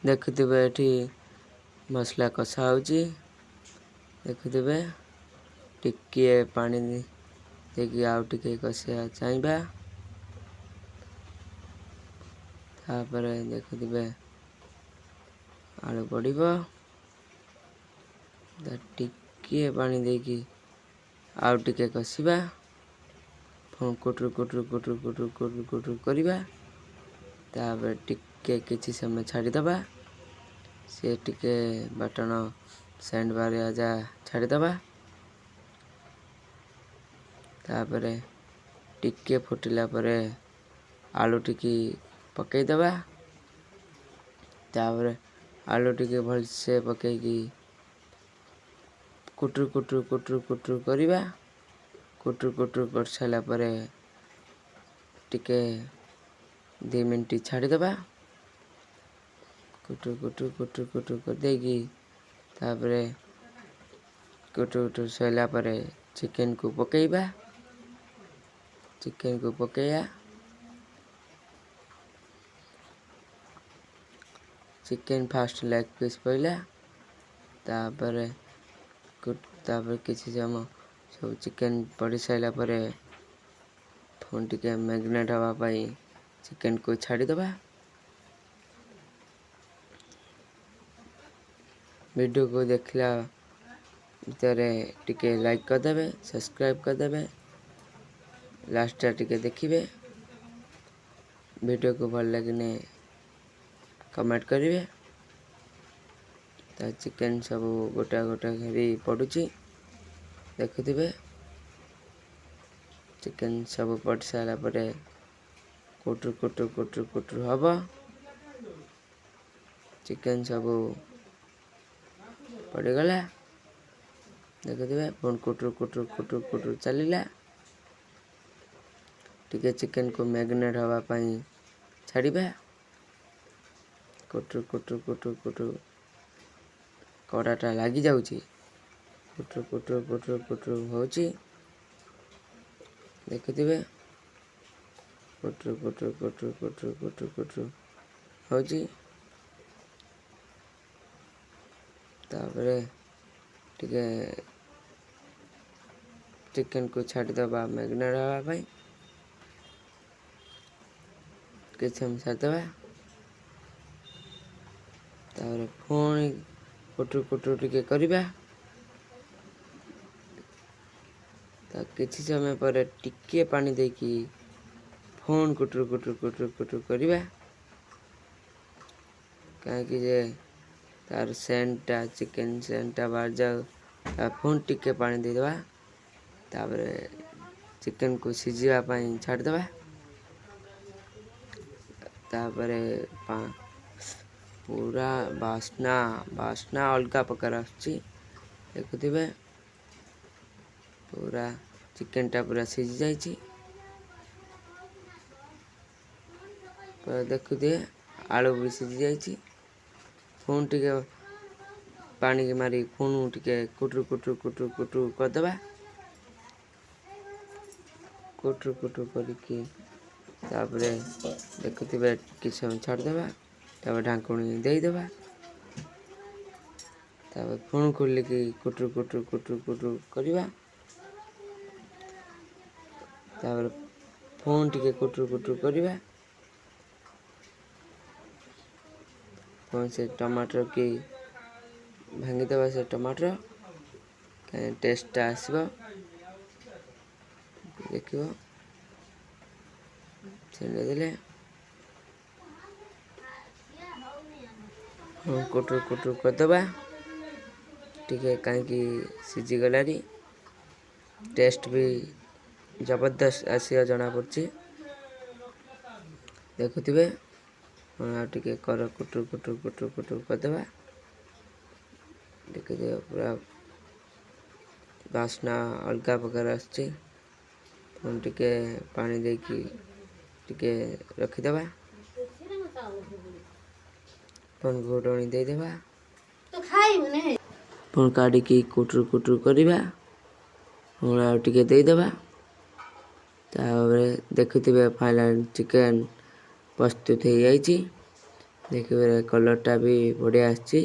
ଦେଖୁଥିବେ ଏଠି ମସଲା କଷା ହେଉଛି। ଦେଖୁଥିବେ, ଟିକିଏ ପାଣି ଦେଇକି ଆଉ ଟିକେ କଷିବା ଚାହିଁବା। ତାପରେ ଦେଖୁଥିବେ ଆଳୁ ପଡ଼ିବ। ଟିକିଏ ପାଣି ଦେଇକି ଆଉ ଟିକେ କଷିବା। କୁଟୁରୁ କୁଟୁରୁ କୁଟୁରୁ କୁଟୁରୁ କୁଟୁରୁ କୁଟୁରୁ କରିବା। ତାପରେ ଟିକେ କିଛି ସମୟ ଛାଡ଼ିଦେବା, ସେ ଟିକେ ବାଟଣ ସେଣ୍ଟ ବାହାରିବା ଯା ଛାଡ଼ିଦେବା। ତାପରେ ଟିକେ ଫୁଟିଲା ପରେ ଆଳୁ ଟିକେ ପକାଇଦେବା। ତାପରେ ଆଳୁ ଟିକେ ଭଲସେ ପକାଇକି କୁଟୁରୁ କୁଟୁରୁ କୁଟୁରୁ କୁଟୁରୁ କରିବା। କୁଟୁରୁ କୁଟୁରୁ କରିସାରିଲା ପରେ ଟିକେ 2 ମିନିଟ୍ ଛାଡ଼ିଦେବା। କୁଟୁରୁ କୁଟୁରୁ କୁଟୁରୁ କୁଟୁରୁ କରିଦେଇକି ତାପରେ କୁଟୁରୁ କୁଟୁରୁ ସରିଲା ପରେ ଚିକେନକୁ ପକାଇବା। ଚିକେନକୁ ପକାଇବା। ଚିକେନ ଫାଷ୍ଟ ଲେଗ୍ ପିସ୍ ପଡ଼ିଲା। ତାପରେ ତାପରେ କିଛି ସମୟ ସବୁ ଚିକେନ ପଡ଼ି ସାରିଲା ପରେ ପୁଣି ଟିକେ ମ୍ୟାରିନେଟ୍ ହେବା ପାଇଁ ଚିକେନକୁ ଛାଡ଼ିଦେବା। ଭିଡ଼ିଓକୁ ଦେଖିଲା ଭିତରେ ଟିକେ ଲାଇକ୍ କରିଦେବେ, ସବସ୍କ୍ରାଇବ୍ କରିଦେବେ, ଲାଷ୍ଟଟା ଟିକେ ଦେଖିବେ। ଭିଡ଼ିଓକୁ ଭଲ ଲାଗିଲେ କମେଣ୍ଟ କରିବେ। ତା ଚିକେନ ସବୁ ଗୋଟା ଗୋଟା କରି ପଡ଼ୁଛି, ଦେଖୁଥିବେ। ଚିକେନ ସବୁ ପଡ଼ି ସାରିଲା ପରେ କୁଟୁରୁ କୁଟୁରୁ କୁଟୁରୁ କୁଟୁରୁ ହେବ। ଚିକେନ ସବୁ ପଡ଼ିଗଲା, ଦେଖୁଥିବେ। ପୁଣି କୁଟୁରୁ କୁଟୁରୁ କୁଟୁରୁ କୁଟୁରୁ ଚାଲିଲା। ଟିକେ ଚିକେନକୁ ମ୍ୟାରିନେଟ୍ ହେବା ପାଇଁ ଛାଡ଼ିବା। କୁଟୁରୁ କୁଟୁରୁ କୁଟୁରୁ କୁଟୁରୁ କଡ଼ାଟା ଲାଗିଯାଉଛି। କୁଟୁରୁ କୁଟୁରୁ କୁଟୁରୁ କୁଟୁରୁ ହେଉଛି, ଦେଖୁଥିବେ। କୁଟୁରୁ କୁଟୁରୁ କୁଟୁରୁ କୁଟୁରୁ କୁଟୁରୁ କୁଟୁରୁ ହେଉଛି। ତାପରେ ଟିକେ ଚିକେନକୁ ଛାଡ଼ିଦେବା ମ୍ୟାରିନେଟ୍ ହେବା ପାଇଁ। କିଛି ସମୟ ଛାଡ଼ିଦେବା। ତାପରେ ପୁଣି କୁଟୁରୁ କୁଟୁରୁ ଟିକେ କରିବା। ତା କିଛି ସମୟ ପରେ ଟିକିଏ ପାଣି ଦେଇକି ପୁଣି କୁଟୁରୁ କୁଟୁରୁ କୁଟୁରୁ କୁଟୁରୁ କରିବା। କାହିଁକି ଯେ ତାର ସେଣ୍ଟଟା, ଚିକେନ ସେଣ୍ଟଟା ବାହାରି ଯାଉ। ତା ପୁଣି ଟିକେ ପାଣି ଦେଇଦେବା। ତାପରେ ଚିକେନକୁ ସିଝିବା ପାଇଁ ଛାଡ଼ିଦେବା। ତାପରେ ପୁରା ବାସ୍ନା ବାସ୍ନା ଅଲଗା ପ୍ରକାର ଆସୁଛି, ଦେଖୁଥିବେ। ପୁରା ଚିକେନଟା ପୁରା ସିଝି ଯାଇଛି, ପୁରା ଦେଖୁଥିବେ। ଆଳୁ ବି ସିଝି ଯାଇଛି। ପୁଣି ଟିକେ ପାଣିକି ମାରି ପୁଣି ଟିକେ କୁଟୁରୁ କୁଟୁରୁ କୁଟୁରୁ କୁଟୁରୁ କରିଦେବା। କୁଟୁରୁ କୁଟୁରୁ କରିକି ତାପରେ ଦେଖୁଥିବେ କିଛି ସମୟ ଛାଡ଼ିଦେବା। ତାପରେ ଢାଙ୍କୁଣୀ ଦେଇଦେବା। ତାପରେ ପୁଣି ଖୋଲିକି କୁଟୁରୁ କୁଟୁରୁ କୁଟୁରୁ କୁଟୁରୁ କରିବା। ତାପରେ ପୁଣି ଟିକେ କୁଟୁରୁ କୁଟୁରୁ କରିବା। ପୁଣି ସେ ଟମାଟର କି ଭାଙ୍ଗିଦେବା, ସେ ଟମାଟର କାହିଁ ଟେଷ୍ଟଟା ଆସିବ, ଦେଖିବ। ଛିଣ୍ଡେଇ ଦେଲେ କୁଟୁରୁ କୁଟୁରୁ କରିଦେବା ଟିକେ, କାହିଁକି ସିଝିଗଲାଣି। ଟେଷ୍ଟ ବି ଜବରଦସ୍ତ ଆସିବା ଜଣାପଡ଼ୁଛି, ଦେଖୁଥିବେ। ଆଉ ଟିକେ କର କୁଟୁରୁ କୁଟୁରୁ କୁଟୁରୁ କୁଟୁରୁ କରିଦେବା। ଦେଖିଥିବେ ପୁରା ବାସ୍ନା ଅଲଗା ପ୍ରକାର ଆସୁଛି। ପୁଣି ଟିକେ ପାଣି ଦେଇକି ଟିକେ ରଖିଦେବା। ପୁଣି ଘୋଡ଼ଣି ଦେଇଦେବା। ପୁଣି କାଢ଼ିକି କୁଟୁରୁ କୁଟୁରୁ କରିବା। ପୁଣି ଆଉ ଟିକେ ଦେଇଦେବା। ତାପରେ ଦେଖୁଥିବେ ଫାଇନାଲ୍ ଚିକେନ୍ ପ୍ରସ୍ତୁତ ହେଇଯାଇଛି। ଦେଖିବେ, କଲର୍ଟା ବି ବଢ଼ିଆ ଆସିଛି।